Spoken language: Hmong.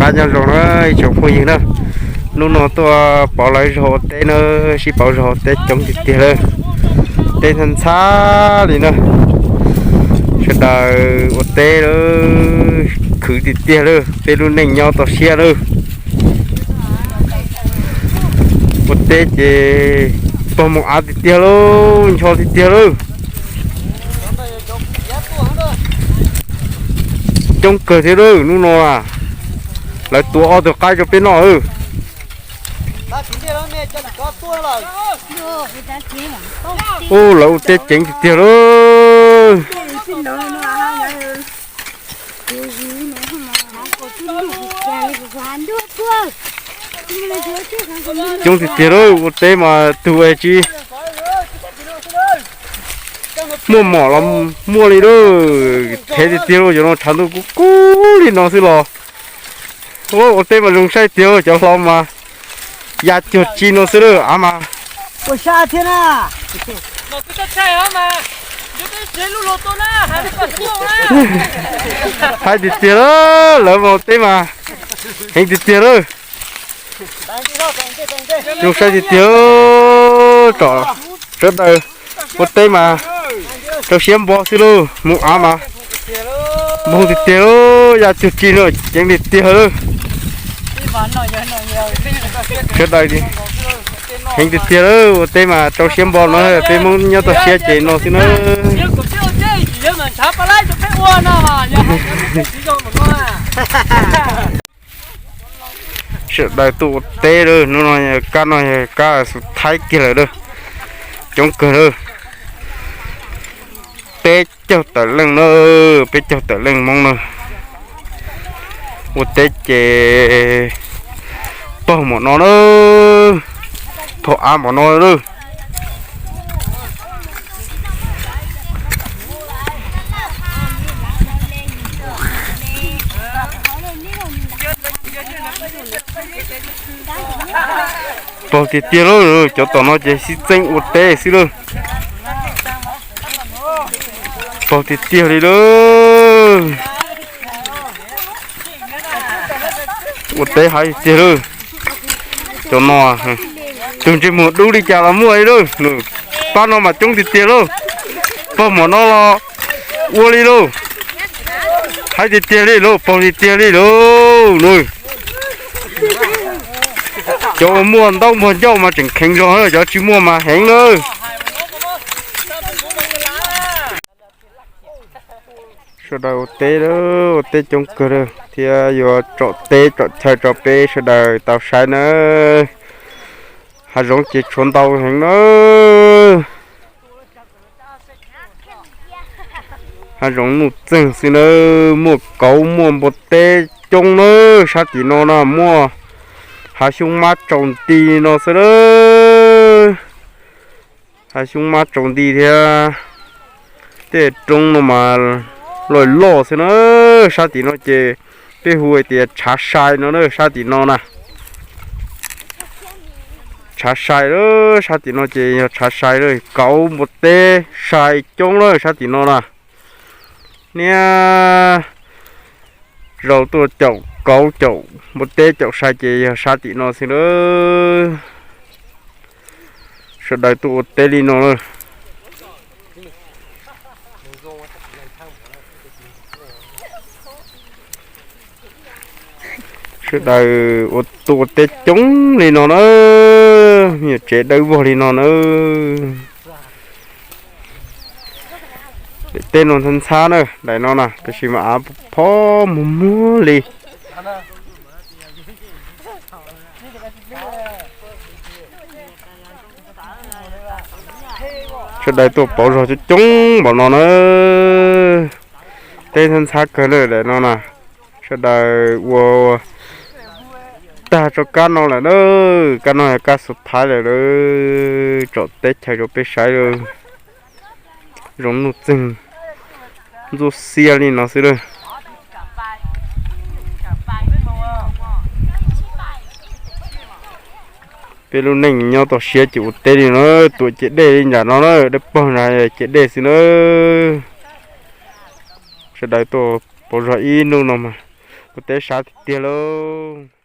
Nyob zoo na ib tsoom phooj ywg na, hnub no tuaj pauv lawv zog ua teb na, sib pauv zog ua teb coob tiag tiag lawm. Teb ntxhab ntxhab li na, sawv daws ua teb lawm, khwv tiag tiag lawm, peb lub neej nyob toj siab lawm. Ua teb ces pog mus av tiag tiag lauj, ncho tiag tiag lauj. Coob kawg thiab lauj, hnub no lawv tuav ob tug qaib rau peb noj. Ub, lawv ua teb ceev tiag tiag lauj. Coob tiag tiag lauj, ua teb mas tug es tsis muaj mom los muaj li lauj. Thev tiag tiag lauj, cov no tshav ntuj kub kub li no xwb los. Ua teb mas zoo saib tiag, cov hlau mas ya cuag tsi no xwb lauj, av mas. Haib tiag tiag lauj, lawv mas ua teb mas heev tiag tiag lauj. Zoo saib tiag tiag, tsom sawv daws ua teb mas rau siab npo xwb lauj, mus av mas npoog tiag tiag lauj, ya cuag tsi no ceev tiag tiag lauj. Sawv daws heev tiag tiag lauj, ua teb mas rau siab npo no, peb Hmoob nyob toj siab ces no xwb na. Sawv daws tuaj ua teb lawm, hnub no kab no yog kab xu thaib kiag lawm lauj, coob kawg lauj. Peb caug tawm leej na, peb caug tawm leej Hmoob na. Ua teb ces paug npaum no na, paug av npaum no lauj. Paug tiag tiag lauj, cov tom no ces sib txeeb ua teb xwb lauj. Paug tiag tiag li lauj. Ua teb haib tiag lauj. Cov no, tus ntsej muag dub li cas los muaj li lauj. Pab no mas coob tiag tiag lauj. Paug npaum no los ua li lauj. Haib tiag tiag li lauj, paug tiag tiag li lauj. Cov uas muaj ntaub muaj ncauj mas tseem kheev zog, cov tsis muaj mas heev lawm. Sawv daws ua teb, ua teb coob kawg thiab yuav tsom teb tsom chaw rau peb sawv daws tau saib nawb. Hav zoov ces tshuav ntau heev nawb. Hav zoov nuj txeeg xwb nawb, muaj kauv muaj npua teb coob nawb. Sab tim no na muaj hav xyoob mab tsaus nti no xwb nawb. Hav xyoob mab tsaus nti thiab tej roob no mas loj loj xwb na. Sab tim no ces peb hu hais tias tshav sai no na, sab tim no na. Tshav sai lawm, sab tim no ces yog tshav sai lawm, kauv npua teb sai coob lawm sab tim no na. Niaj zaus tuaj caum kauv caum npua teb caum sai ces yog sab tim no xwb na. Sawv daws tuaj ua teb li no na. Sawv daws ua tuaj ua teb coob li no na, me nyuam tsev dawb vog li no na. Daim teb no ntxhab ntxhab na, daim no na, tab sis mas av phob muag muag li. Sawv daws tuaj pauv zog coob coob npaum no na. Teb ntxhab ntxhab kawg lawm daim no na. Sawv daws ua tag rau kab no lawm na. Kab no yog kab xu thaiv lawm na. Tsom teb chaws rau peb saib lawm. Zoo nuj txeeg ntxuaj xiab li no xwb lawm. Peb lub neej nyob toj siab ces ua teb li no, tuam ciam dej li nram no na, dawb paug na, ciam dej xwb na. Sawv daws tuaj pauv zog ib hnub no mas Kuv teb sab tiag tiag lauj.